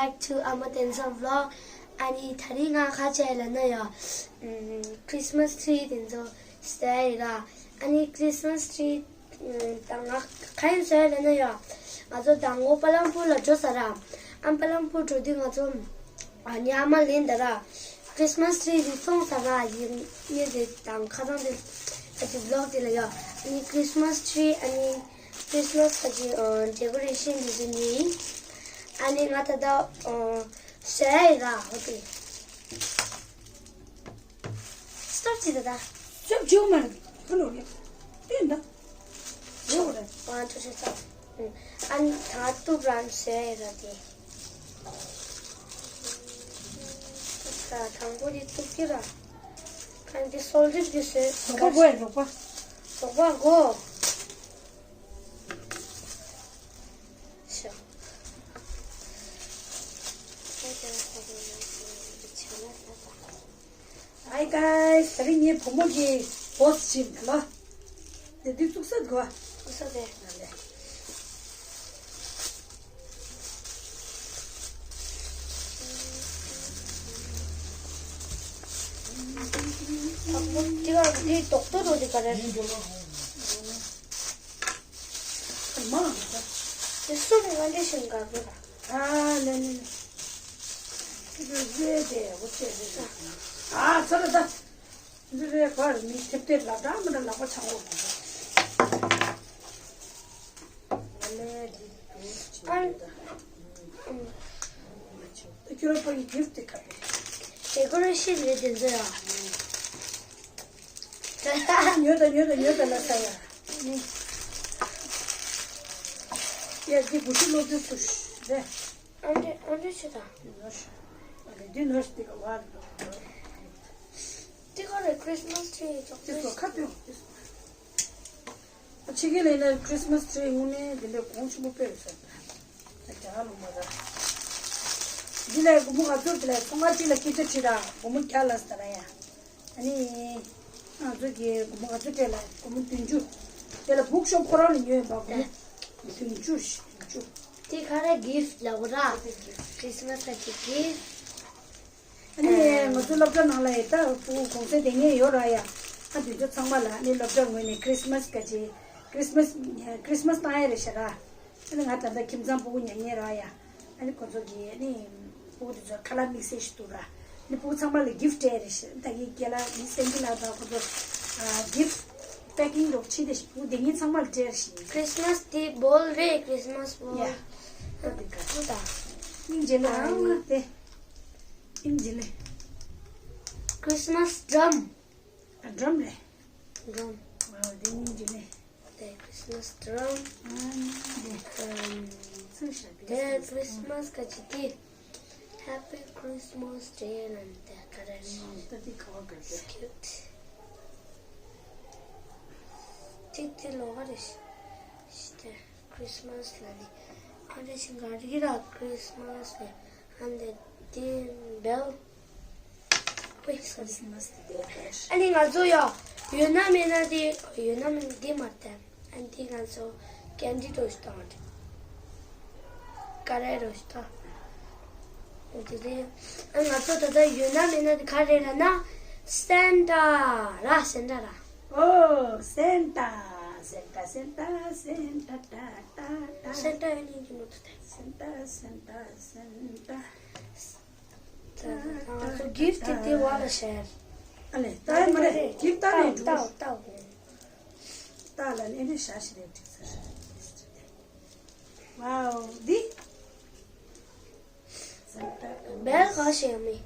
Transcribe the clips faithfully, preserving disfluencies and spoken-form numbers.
Back to Ama Tensang vlog. ཨ་ནི་ད་རིང་ང་ག་བྱས་ལབ་ན་ཡ། ཨམ། Christmas tree དེ་ཚོ་བཟོས་ཡིན་ར། ཨ་ནི་Christmas tree དང་ང་ག་ཡིན་བཟོས་ལབ་ན་ཡ། ང་ཚོ་དང་པོ་པ་ལམ་པུར་ལ་འགྲོ་ས་ར། ཨ་པ་ལམ་པུར་འགྲོ་དུས་ང་ཚོ་ཨ་ནི་ཨ་མ་ལེན་ད་ར། Christmas tree དེ་བཙོང་ས་ར་ཡིན། ངས་དེ་དང་ཁ་སང་དེ་ཨ་ཅི་vlog དེ་ལ་ཡ། ཨ་ནི་Christmas tree ཨ་ནི་Christmas ཨ་ཅི་decoration དེ་ཚོ་ནི། ཨ་ནི་ང་ད་ལྟ་བཟོས་ཡིན་ར། ཨོ་ཀེ། Stop བྱེད་ད་ད། Stop བྱེད་མ་རེད། ཁ་ལོ་རེད། ཨེ་འདའ། རེད་རེད། One two three stop. ཨ་ནི་ད་གཏུབ་ར་བཟོས་ཡིན་ར་དེ། ད་དང་པོ་དེ་གཏུབ་ཀྱི་ར། ཁ་འདི་སོལ་རིབ་ཀྱི་བཟོས། རོགས་པ་དགོས་ཡ་རོགས་པ། རོགས་པ་དགོས། ཤོག Hi guys, དེ་རིང་ངའི་བུ་མོ་གི་བོས་ཕྱིན་ལ། དེ་དུས་བཙུགས་ས་དགོས། བཙུགས་ས་དེ། ཨ་ལས། ཨ་ཁུ་དེ་ག་དེ་ཏོག་ཏོ་རོ་དེ་ག་རེ། མ། དེ་སུ་ནས་ང་འདྲེ་ཞིག་འགག་གི་ར། ཨ་ལེ་ལེ་ལེ། དེ་རེད་དེ་འོ་ཆེ་རེད། ཨ་ཚ་ར་ད། འདི་རེད་གར་མི་ཐེབས་ཐེབས་ལ་འདྲ་མི་འདྲ་ལག་པ་ཆང་འོ། ཨ་ལེ་འདི་དུ་ཅི་ད། ཁྱོད་རང་ཕ་གི་gift དེ་ག་པེ། Decoration རེད་དེ་ཚོ་ཡ། ཉོས་དང་ཉོས་དང་ཉོས་དང་ལ་ས་ཡ། ཡ་འདི་བུ་ཤི་ལོ་དུ་སུ་རེད། ཨ་འདྲེ་ཨ་འདྲེ་ཆེ་དང་། འདི་ནོར་ཤི། ཨ་འདྲེ་འདི་ནོར་ཤི་དེ་ག་བར་འདུག་དེ་ག་རེ་Christmas tree ཡོད་ཅོག་དེ་ཚོ་ཁ་ཏོན་དེ་ཚོ། ཕྱི་རྒྱལ་ལ་ཡིན་ན་Christmas tree དངོས་གནས་འདི་འདྲའི་གོང་ཆེན་པོ་དཔེ་ཡོད་ས་རེད། ད་རྒྱ་གར་ལུང་པ་ར། འདི་ལ་སྒོར་མོ་ག་ཚོད་འདི་ལ་ཚོང་ཁང་གཅིག་ལ་སྐད་ཆ་དྲིས་ར་སྒོར་མོ་བརྒྱ་ལ་ཟེར་ར་ཡ། ཨ་ནི། ང་ཚོ་གི་སྒོར་མོ་ག་ཚོད་སྤྲད་ལ་སྒོར་མོ་བདུན་ཅུ། དེ་ལ་book shop ཁོ་རང་ལ་ཉོས་ཡིན་པ་སྒོར་མོ་བདུན་ཅུ་བདུན་ཅུ། དེ་ག་རེ་gift ལབ་ར། Christmas ག་ཅིག་gift། ཨ་ནི་ང་ཚོ་སློབ་གྲྭ་ནང་ལ་ཡི་ད་ཕྲུ་གུ་གུང་སེང་དེ་ངས་ཡོད་ར་ཡ། ཨ་དེ་ཚོ་ཚང་མ་ལ་ཨ་ནི་སློབ་གྲྭ་ངོས་ནས་Christmas ག་ཅིག Christmas Christmas བཏང་ཡ་རེད་ཤག་ར། ཨ་ནི་ང་ད་ལྟ་ཁྱིམ་ཚང་ཕྲུ་གུ་ཉར་མཁན་ར་ཡ། ཨ་ནི་ཁོ་ཚོ་གི་ཨ་ནི་ཕྲུ་གུ་དེ་ཚོ་ཁ་ལག་དམིགས་བསལ་ཞིག་འདུག་ར། ཨ་ནི་ཕྲུ་གུ་ཚང་མ་ལ་gift སྤྲད་རེད་ཤག་ད་གི་རྒན་ལགས་མི་སེང་གེ་ལགས་དང་ཁོ་ཚོ་gift packing རོགས་བྱས་ཏེ་ཕྲུ་གུ་དེ་གཉིས་ཚང་མ་ལ་སྤྲད་རེད་ཤག Christmas དེ་བོལ་རེད། Christmas བོལ། ཡ། ཨ་དེ་ག་ཨ་ད། སྙིང་རྗེ་ལ་ཨ་ཨ་དེ། སྙིང་རྗེ་ལ། Christmas drum ཨ་drum རེད། Drum། ཨ་དེ་སྙིང་རྗེ་ལ། དེ་Christmas drum ཨ་དེ། ཨམ། ཚུར་བཞག་དེ་Christmas ག་ཅི་དེ། Happy Christmas Day ལབ་དེ་ག་རེ་རེད། ད་དེ་ག་བ་ག་རེད། Cute། དེ་དེ་ལོ་ག་རེད། ཤི་དེ། Christmas ལ་ནི། ཨ་རེ་ཞིང་ག་རི་ར་Christmas ལ། ཨ་འདི་འདི་bell། ཨོའི་sorry། Christmas དེ་ཨ་ནི་ང་ཚོ་ཡ། ཡོད་ན་མེད་ན་དེ་ཡོད་ན་མེད་ན་དེ་མ་བསྟན། ཨ་འདི་ང་ཚོ་candy འདྲ་ཞིག་བཏང་། ག་རེ་འདྲ་ཞིག་བཏང་། འདི་རེད། ཨ་ང་ཚོ་ད་ལྟ་ཡོད་ན་མེད་ན་དེ་ག་རེ་ལབ་ན། Santa ར་Santa ར། ཨོ། Santa Santa Santa Santa ད་ད་ད། Santa ཡང་སྙིང་རྗེ་མོ་འདུག་སྟེ། Santa Santa Santa ད་ད་ད་ང་ཚོ་gift དེ་བ་ལ་ཤར། ཨ་ལེ་ད་མ་རེད། gift ད་ནས་འགྲོ། ལྟ་ལྟ་ལྟ་ལ་ནས་ནས་ཤ་ཤི་རེད་འགྲིག་ས་རེད། Wow འདི། Bell ག་ཤེས་མི།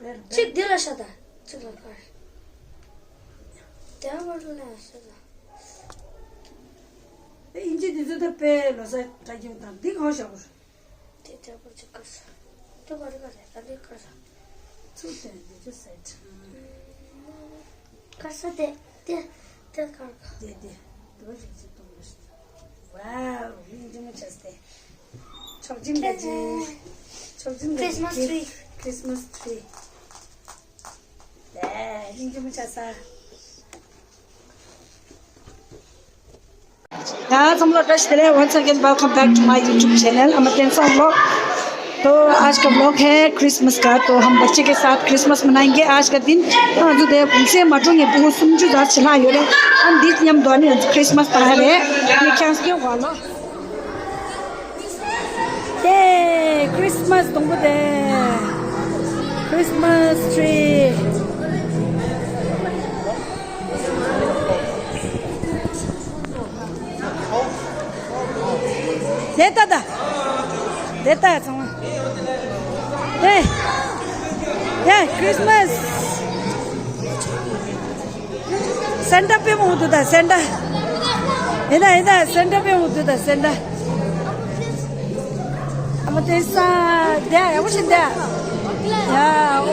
Bell གཅིག་འདི་ལ་ཤ་ད། གཅིག་ལ་ཀར། Devil ལ་ཤ་ད། ཨིན་ཇི་འདི་ཚོ་ད་དཔེ་ལོ་ས་དྲ་རྒྱུ་དང་འདི་གང་ཤ་བོ། དེ་ལྟ་བུ་ཅིག་དཀར་ས། དེ་བར་ག་རེ་ད་འདི་དཀར་ས། ཚུར་དེ་འདི་ཚོ་ཟེར་ཁྲ། དཀར་ས་དེ་དེ་དེ་དཀར་ག་དེ་དེ་དེ་བ་ཞིག་ཅིག་གཏོང་དགོས་ཤག Wow སྙིང་རྗེ་མོ་བྱས་ཏེ། ཆོག་མཆན་ག་ཅི། ཆོག་མཆན་ག་ཅི། Christmas tree Christmas tree དེ་སྙིང་རྗེ་མོ་བྱས་ས། ཡ་ཚང་མ་ལ་བཀྲ་ཤིས་བདེ་ལེགས། Once again welcome back to my YouTube channel. I'm a Tensang vlog. तो आज का व्लॉग है क्रिसमस का। तो हम बच्चे के साथ क्रिसमस मनाएंगे आज का दिन। हाँ, जो दे उनसे मटोंगे वो सुमजू दार चला यो रे। हम दीत नियम दोने क्रिसमस पढ़ा रहे। ये क्या क्यों वाला? ये क्रिसमस तुमको दे। Christmas tree. देता दा। देता है सोमा। ए। ए, क्रिसमस। सेंटा पे मुंह तो दा, सेंटा। इधर, इधर, सेंटा पे मुंह तो दा, सेंटा। अब तो ऐसा, दे, अब से दे। या, ओ।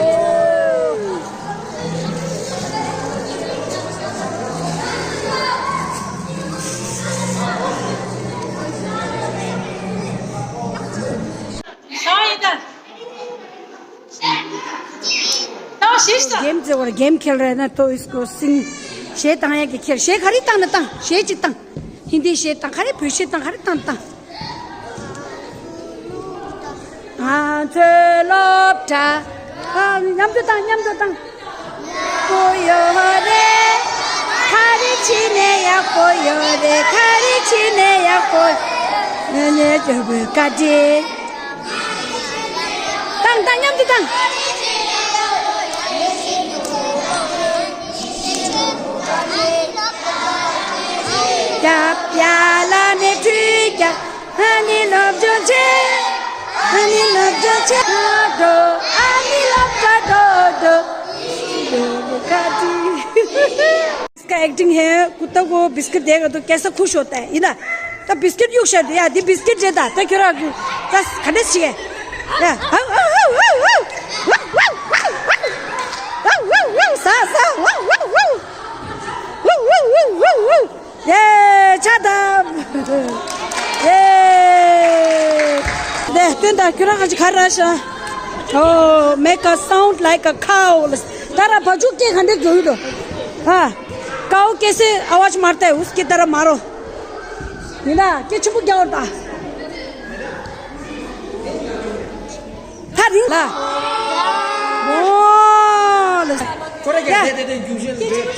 गेम चाहिँ एउटा गेम खेल रहे ना, तो इसको सिंग, ཞེས་བཏང་ཡག་གི་ཁྱེར། ཞེས་ག་རེ་བཏང་ན་བཏང་། ཞེས་གཅིག་བཏང་། ཧིན་དི་ཞེས་བཏང་། ག་རེ་བོད་ཞེས་བཏང་། ག་རེ་བཏང་བཏང་། ང་ཚོའི་སློབ་གྲྭ། ཨ། མཉམ་དུ་བཏང་། མཉམ་དུ་བཏང་། པོ་ཡོད་རེད། ག་རེ་བྱས་ནས་ཡག་པོ་ཡོད་རེད། ག་རེ་བྱས་ནས་ཡག་པོ། ངས་ཉེ་ཆར་བོད་བཀའ་དྲིན། བཏང་། བཏང་། མཉམ་དུ་བཏང་། རྒྱབ་ཡ་ལ་ནས་བྲུས་རྒྱབ། ཨ་ནི་ལོབ་ཇོ་ཆེ། ཨ་ནི་ལོབ་ཇོ་ཆེ། འགྲོ། ཨ་ནི་ལོབ་པ་འགྲོ་འགྲོ། ཁ་ཅིག इसका एक्टिंग है। कुत्ता को बिस्किट देगा तो कैसा खुश होता है। इना। तो बिस्किट युग शायद या दी बिस्किट देता। तो क्यों रहा? तो खड़े सी है। या। हाउ, हाउ, हाउ, हाउ, हाउ। वाउ, वाउ, वाउ, वाउ। सा, सा, वाउ, वाउ, वाउ। वाउ, वाउ, वाउ, वाउ, वाउ। ཡེ། ཆ་ད། ཡེ། དེ་སྟོན་དང་ཁྱོད་རང་ག་ཅི་ག་ར་ཤ། Oh, make a sound like a cow. ད་ར་བ་ཅུག་སྐད་ག་འདྲ་རྒྱག་ཡོད་དོ། ཧ། काऊ कैसे आवाज मारता है, उसकी तरह मारो. ཡིན་ན་སྐད་ཆེན་པོ་རྒྱག་འོ་ད། ཐ་རིང་ལ། ཨོ་ལ། ཁོ་ར་ཡ།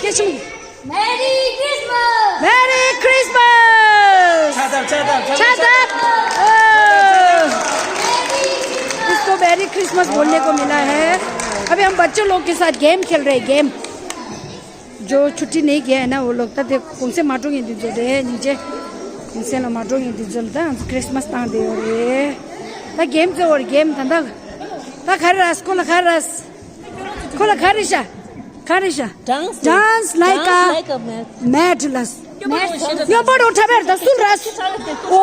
སྐད་ཆེན་པོ། Merry Christmas! Merry Christmas! ཆ་ད། ཆ་ད། ཆ་ད། ཨོ། इसको Merry Christmas बोलने को मिला है। अभी हम बच्चों लोग के साथ गेम खेल रहे हैं, गेम। जो छुट्टी नहीं किया है ना वो लोग, ད་དེ་གུང་སེང་མ་འགྲོ་མཁན་དེ་ཚོ་རེད། སྙིང་རྗེ། གུང་སེང་ལ་མ་འགྲོ་མཁན་དེ་ཚོ་ལ་ད་ང་ཚོ་ཁྲིས་མས་བཏང་བསྡད་ཡོད་རེད། ད་གེམ་ཚོ་བར་གེམ་ད་ད། ད་ག་རེ་རས། ཁོ་ལ་ག་རེ་རས། ཁོ་ལ་ག་རེ་ཤ། ག་རེ་ཤ། Dance, dance like a mad. Dance like a mad. Mad ལ། यो बड़ो ठबेर दसुल रस। ओ,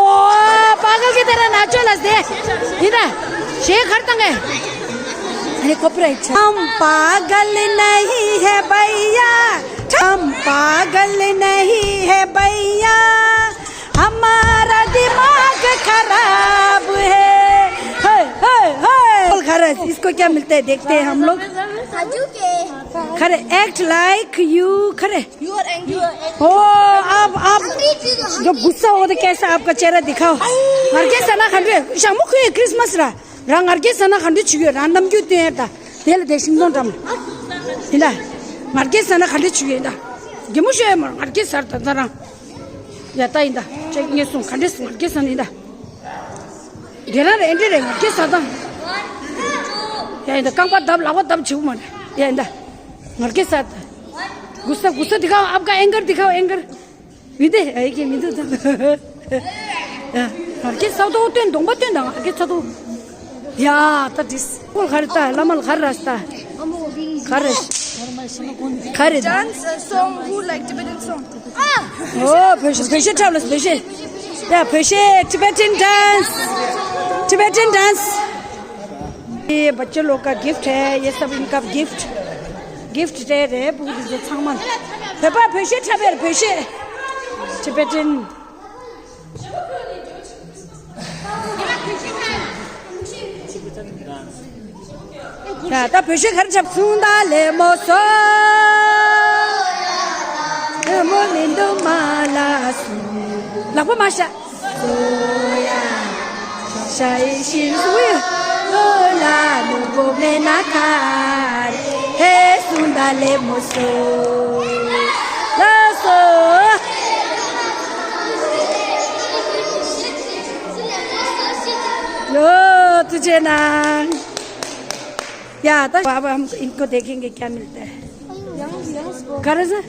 पागल की तरह नाचो लस दे। इधर। शे खरतंग है। अरे कॉपीराइट छ। हम पागल नहीं है भैया। हम पागल नहीं है भैया। हमारा दिमाग खराब है। हे, हे, हे। खरस, इसको क्या मिलता है, देखते हैं हम लोग। खरे, act like you, Khare. You are angry. ओ, अब, अब जो गुस्सा हो तो कैसा आपका चेहरा दिखाओ। ང་རྒྱལ་ཟ་ན་ག་འདྲ། ཞང་མོ་ཁོས་ཁྲིས་མས་ར། རང་ང་རྒྱལ་ཟ་ན་ག་འདྲ་བྱེད་ཡོད། རང་རྣམ་འགྱུར་སྟོན་ཡ་ད། དེ་ལ་དེ་ཤིང་སྡོང་འགྲམ། ཡིན་ད། ང་རྒྱལ་ཟ་ན་ག་འདྲ་བྱེད་ཡོད་ད། གད་མོ་ཤོར་ཡ་མ་རེད། ང་རྒྱལ་ཟ་ར་ད་ད་རང་། ཡ་ད་ཡིན་ད། ཅེག་ངས་སོང་ག་འདྲ་ང་རྒྱལ་ཟ་ན་ཡིན་ད། དེ་རང་རེད། འདི་རེད། ང་རྒྱལ་ཟ་ད། ཡ་ཡིན་ད། རྐང་པ་བརྡབ་ལག་པ་བརྡབ་བྱེད་དགོས་མ་རེད། ཡ་ཡིན་ད། ང་རྒྱལ་ཟ་ད། गुस्सा गुस्सा दिखाओ, आपका एंगर दिखाओ, एंगर। ཡིན་ཏེ། ཨེ་ཀེ་མི་འདུག་ད། ཡ། ང་རྒྱལ་ཟ་ཏོ་སྟོན། གདོང་པ་སྟོན་དང་ང་རྒྱལ་ཟ་ཏོ། ཡ་ད་དྲིས། ཁོ་ག་རེ་ད། བླ་མ་ལ་ག་རེ་རས་ད། ག་རེ། ག་རེ་ད། Dance, uh, song, who like Tibetan song? ཨོ། བོད་གཞས། བོད་གཞས་འཁྲབ་ལ། བོད་གཞས། ཡ། བོད་གཞས། Tibetan dance. Tibetan dance. ये बच्चे लोग का गिफ्ट है, ये सब इनका गिफ्ट। गिफ्ट दे रहे हैं, पूरी जो सामान। पेपा, पैसे छापे, पैसे। Tibetan। ཡ་ད་བོད་གཞས་ག་རེ་འཁྲབ། སུང་ད་ལེ་མོ་སོ། ལེ་མོ་མི་འདུག་མ་ལ་སུ། ལག་པ་མ་བཞག་ཤ་ཡི་ཤིན་སུ་ཡ། ལ་ནུ་བོ་མེ་ན་ཁ་རེ་ཧེ་སུན་ད་ལེ་མོ་སོ་ལ་སོ། ཡོ་ཐུགས་རྗེ་གནང་། ཡ་ད་अब हम इनको देखेंगे क्या मिलता है। ག་རེ་ཟེར།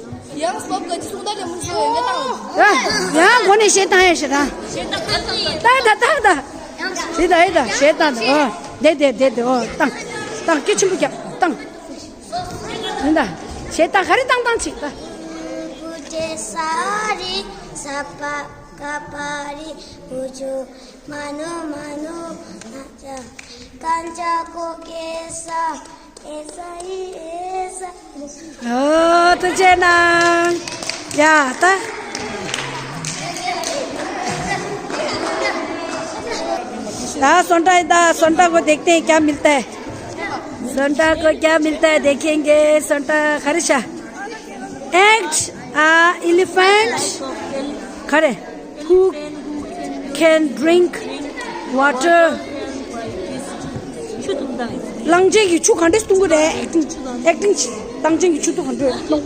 ཡང་སྟོབས་དགའ་ཅི་གསུང་ད་རེ་མུ་ཤོ་ཡང་ང་དང་། ཡང་སྒོ་ནས་ཞེ་དང་ཡང་ཞེ་དང་། ད་ད་ད་ད། ཡི་ད་ཡི་ད་ཞེ་དང་ད། ཨོ། དེ་དེ་དེ་དེ་ཨོ་བཏང་། བཏང་། སྐད་ཆེན་པོ་རྒྱབ། བཏང་། ཡི་ད། ཞེ་དང་ག་རེ་བཏང་བཏང་ཅིག་ད། ཨོ་ཐུགས་རྗེ་གནང་། ཡ་ད། ད་སོན་ཏ་ཡི་ད། སོན་ཏ་को देखते हैं क्या मिलता है। སོན་ཏ་को क्या मिलता है देखेंगे। སོན་ཏ་ག་རེ་ཤ། Act a elephant. ག་རེ། Who can drink water. གླང་ཆེན་གྱིས་ཆུ་ག་འདྲས་འཐུང་གི་རེད། ཨེག་ཊིང་། ཨེག་ཊིང་བྱེད། གླང་ཆེན་གྱིས་ཆུ་འཐུང་ག་འདྲས་འཐུང་།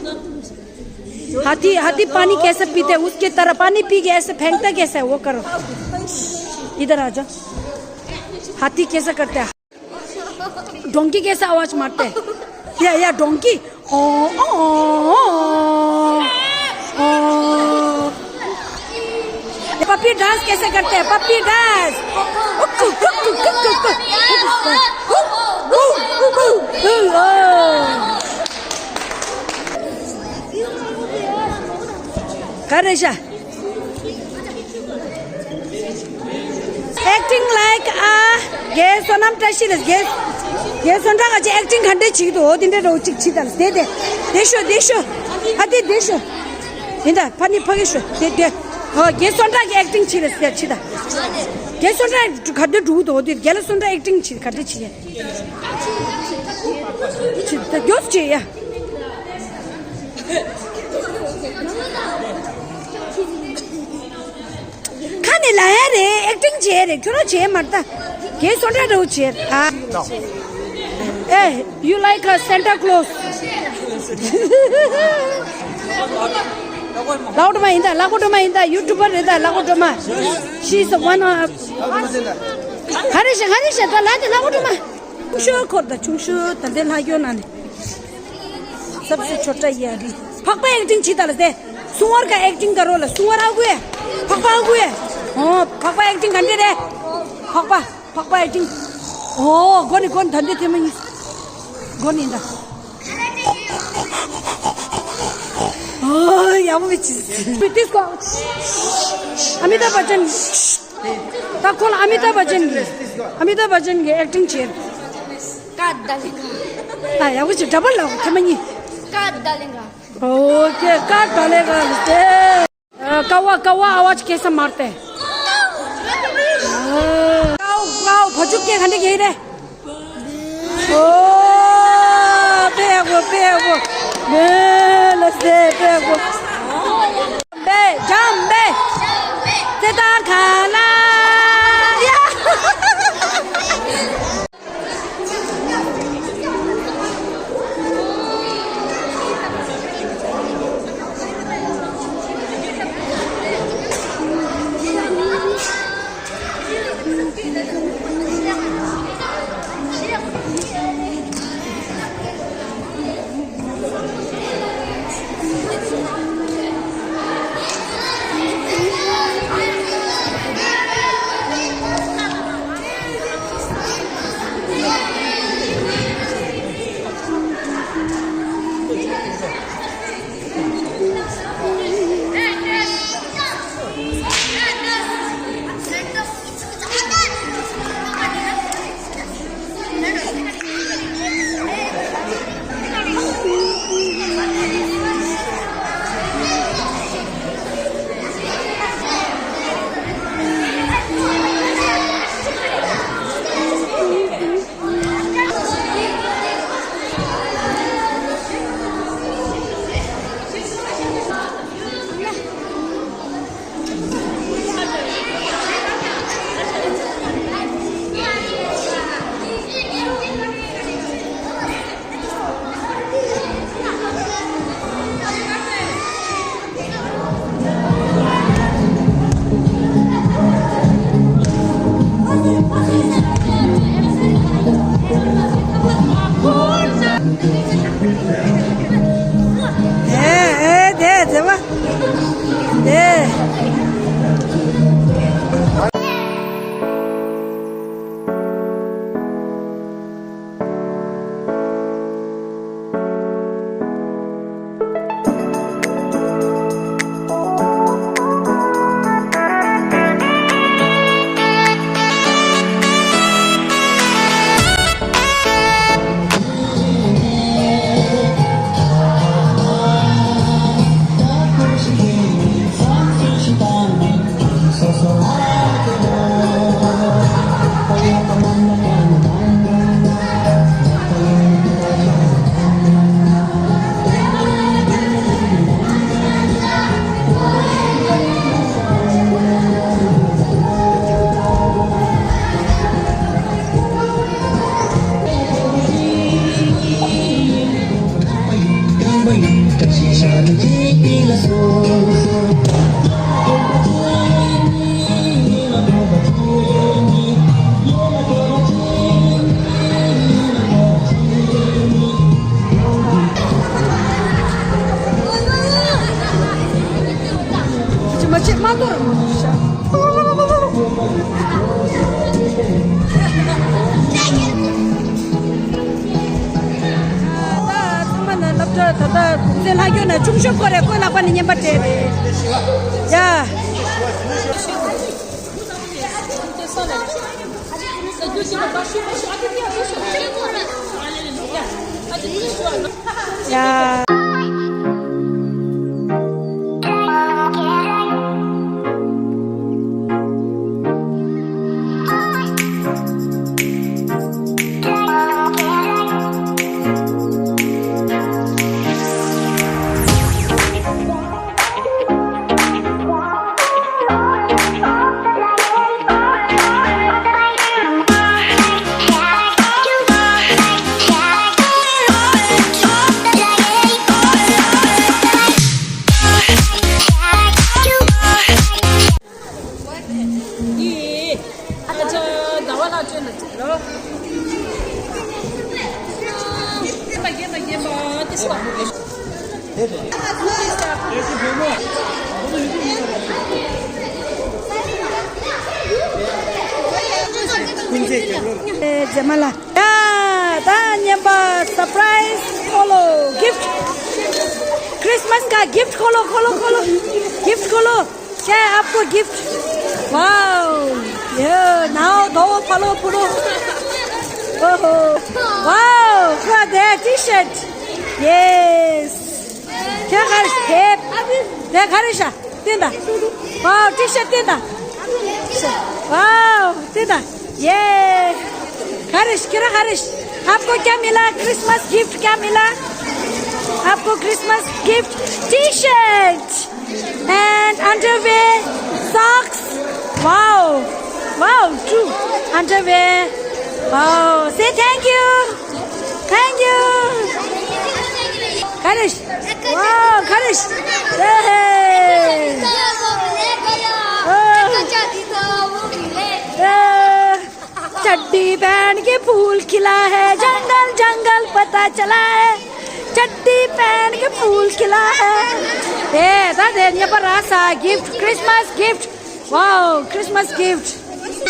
हाथी, हाथी पानी कैसे पीते हैं, उसके तरह पानी पी के ऐसे फेंकता कैसे है, वो करो। इधर आ जाओ। हाथी कैसा करता है। डोंकी कैसा आवाज मारते हैं? या, या, डोंकी। ओ, ओ, ओ, ओ, ओ। ये पप्पी डांस कैसे करते हैं? पप्पी डांस। कुकू, कुकू, कुकू, कुकू। ओ। ག་རེ་ཤ། Acting like a རྒན་བསོད་ནམས་བཀྲ་ཤིས་ལགས། རྒན་རྒན་བསོད་ནམས་ཀྱིས་ཨེག་ཊིང་ག་འདྲས་བྱེད་ཀྱི་འདུག་འོ་དེ་འདྲས་རོགས་གཅིག་བྱེད་དང་། དེ་དེ་དེ་ཤོ་དེ་ཤོ། ཨ་དེ་དེ་ཤོ། ཡིན་ད་ཕ་ནི་ཕ་གི་ཤོ་དེ་དེ། ཨོ་རྒན་བསོད་ནམས་ཀྱིས་ཨེག་ཊིང་བྱེད་ལ་ཟེར་བྱེད་དང་། རྒན་བསོད་ནམས་ག་འདྲས་འགྲུབ་འདུག་འོ་དེ་རྒན་ལགས་བསོད་ནམས་ཨེག་ཊིང་བྱེད་ག་འདྲས་བྱེད་ཡ། བྱེད་ད་མགྱོགས་བྱེད་ཡ། ཁ་ནས་ལབ་ཡ་རེད། ཨེག་ཊིང་བྱས་རེད། ཁྱོད་རང་བྱས་མ་རེད་ད། རྒན་བསོད་ནམས་འདྲ་བོ་བྱས་ཨ། Hey, you like a Santa Claus? ལག་པ་སྒྲོལ་མ་ཡིན་ད། ལག་པ་སྒྲོལ་མ་ཡིན་ད། ཡུ་ཊུབ་པར་རེད་ད། ལག་པ་སྒྲོལ་མ། She is one of ག་རེ་ཤ་ག་རེ་ཤ་ད་ལ་དེ་ལག་པ་སྒྲོལ་མ། ཆུང་ཤོས་འཁོར་དང་ཆུང་ཤོས་ད་ལྟའི་ལྷ་ཡོད་ན་ནི། सबसे छोटा ये अभी। འཕགས་པ་ཨེག་ཊིང་བྱེད་ད་ལ་ཟེ། सुअर का एक्टिंग करो ལ། सुअर ཨ་ཁུ། འཕགས་པ་ཨ་ཁུ། ཨོ། འཕགས་པ་ཨེག་ཊིང་ག་འདྲ་རེད། འཕགས་པ། འཕགས་པ་ཨེག་ཊིང་། ཨོ། གོ་ནི་གོ་ནི་ད་འདི་ཐེ་མ་ཡིན། གོ་ནི་ད། ཨོ། ཡག་པོ་བྱེད། This go. अमिताभ बच्चन। ད་ཁོ་ལ་ཨ་མི་ཏཱབ་བྷ་ཅན་གྱི། ཨ་མི་ཏཱབ་བྷ་ཅན་གྱི་ཨེག་ཊིང་བྱས། ཀ་ད་ལེ་ག་ད་ཡག་པོ་བྱས། ཌབ་བལ་ལ་ཐེངས་མ་གཉིས། ཀ་ད་ལེ་ག་ཨོ་ཀེ། ཀ་ད་ལེ་ག་ལ་ཏེ། ཀ་ཝ་ཀ་ཝ आवाज कैसा मारते हैं? ཀའོ་ཀའོ། བ་ཕྱུགས་སྐད་ག་འདྲ་གྱེས་རེད། ཨོ། དཔེ་ཡག་པོ། དཔེ་ཡག་པོ། མེ་ལ་སེ། དཔེ་ཡག་པོ། འབེ། འཇམ་འབེ། ཙེ་ཏ་ཁ་ལ་ཡ། མ་འདོར་མ་འདོར་ཤ། ད་ཚང་མ་ན་སློབ་གྲྭ་ད་ལྟ་གུང་སེང་ལྷག་རྒྱུ་ན་ཆུང་ཤོས་ཁོ་རེ་ཁོའི་ལག་པ་ནས་བརྙན་པར་སྤྲད་རེད་ཡ། ཡ། རྗེས་མ་ལ། ད་ད་བརྙན་པ་surprise खोलो gift Christmas का gift खोलो खोलो खोलो gift खोलो क्या है आपको gift wow ये नाव दो फलो फूलो ओहो wow क्या दे T-shirt yes क्या खा रहे हैं क्या खा रहे हैं तीन दा wow T-shirt तीन दा wow तीन दा ये हरीश किरा हरीश आपको क्या मिला क्रिसमस गिफ्ट क्या मिला आपको Christmas gift T shirt and underwear socks wow wow true underwear wow से thank you thank you Harish wow हरीश चड्डी पहन के फूल खिला है जंगल जंगल पता चला है चड्डी पहन के फूल खिला है ए दा दे ने पर आसा gift Christmas gift wow Christmas gift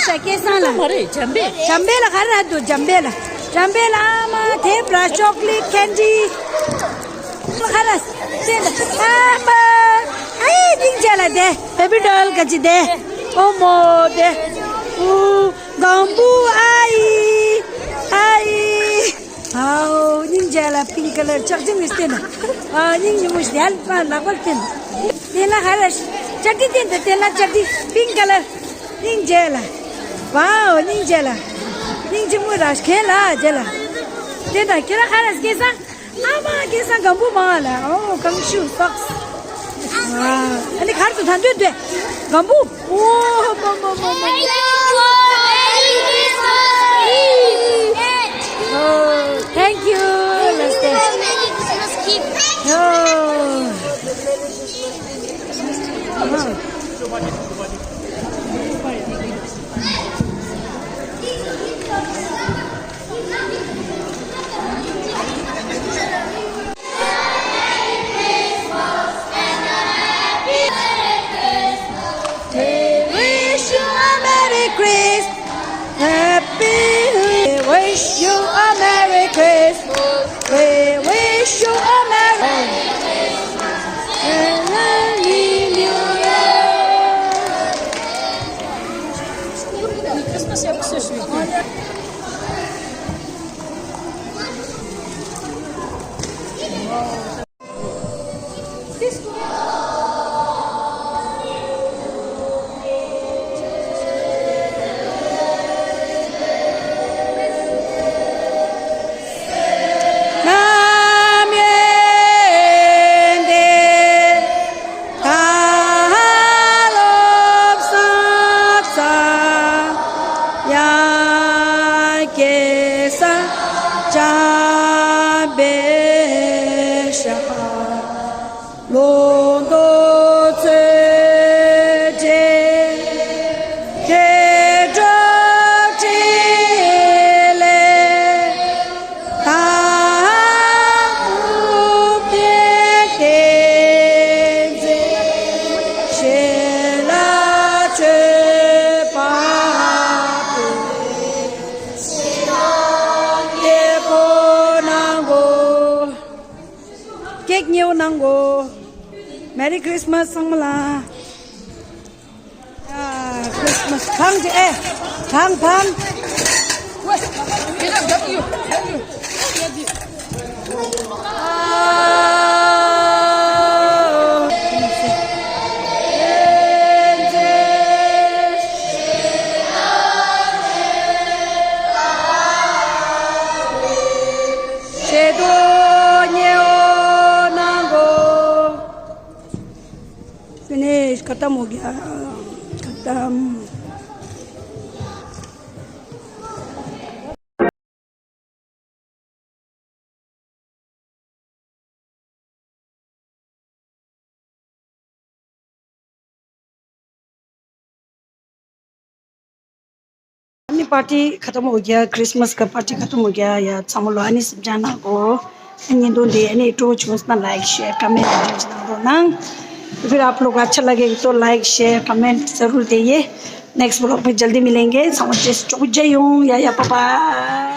सा के सा ला मरे जंबे जंबे ला खा रहा तू जंबे ला जंबे ला मा थे ब्रा चॉकलेट कैंडी खा रहा से आ बा आई दिन चला दे बेबी डॉल का जी दे ओ मो दे ओ गंबू आई आई आओ निंजा ला पिंक कलर चक जिंग इस्ते ना आ निंज मुझ दियाल पा लगल तेन तेना हरस चड्डी तेन तेना चड्डी पिंक कलर निंजा ला वाओ निंजा ला निंज मु रास खेला जला तेना केरा हरस केसा आमा केसा गंबू माला ओ कंशु सॉक्स अनि खार त थान दुई गम्बु ओ मो मो मो मो Thank you. Namaste. Oh. We wish you a Merry Christmas. Happy. We wish you a Merry Christmas. We wish you a Merry Christmas and a Happy New Year. གནང་གོ། Merry Christmas ཚང་མ་ལ། ཨ། Christmas ཐང་ཅིག་ཨེ། ཐང་ཐང་། ཆེད་དུ་ཉེ་འོ་ནང་གོ། ཕི་ནིཤ། ཁ་ཏམ་ཧོ་གྱ། ཁ་ཏམ། ཨ་ནི་པར་ཊི་ཁ་ཏམ་ཧོ་གྱ། ཁྲིས་མས་ཀྱི་པར་ཊི་ཁ་ཏམ་ཧོ་གྱ། ཡ་ཚང་མ་ལོ་ཨ་ནི་སེམས་ཅན་ནང་གོ། ཨ་ནི་དོན་དེ་ཨ་ནི་སྤྲོ་བོ་བྱུང་སོང་ན་ལའིཀ་ཤེར་ཀོ་མེན་ཊི་ཡང་ཅིག་གནང་རོགས་གནང་། फिर आप लोग अच्छा लगे तो लाइक शेयर कमेंट जरूर दइए। Next vlog में जल्दी मिलेंगे। ཚང་མ་བཅས་སུ་ཅོག་ཅེ་ཡོང་། ཡ་ཡ། बाय बाय།